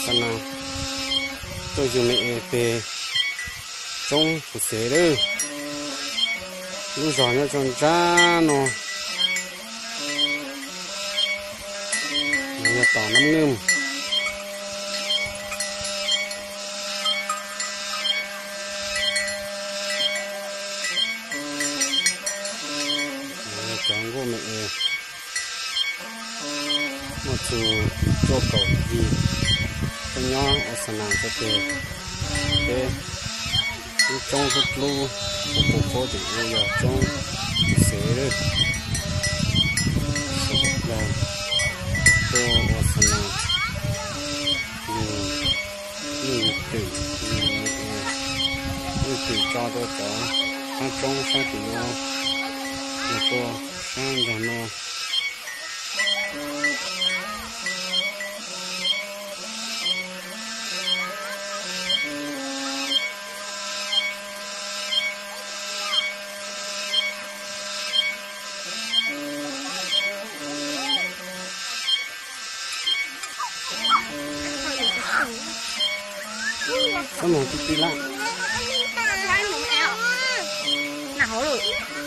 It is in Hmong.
Xa nas tuaj yug me es pem roob Phuv Xev lawm. Lub zos nyob rau nrab no, yog tom Nab Nwj. Cov nkuaj me es muaj txug cuaj kaum yim, tuaj nyob ua xa nas rau pem peb lub roob dlub dlub, ua pus qub tim ub yog roob Phuv Xev lawm. Sawv daws tuaj ua xa nas, yug, yug twm, yug twm tso rau cov qab roob sab tim no, yog tuaj sab nrag no. Txhob mus ti ti lawm. Nag hauv lawm.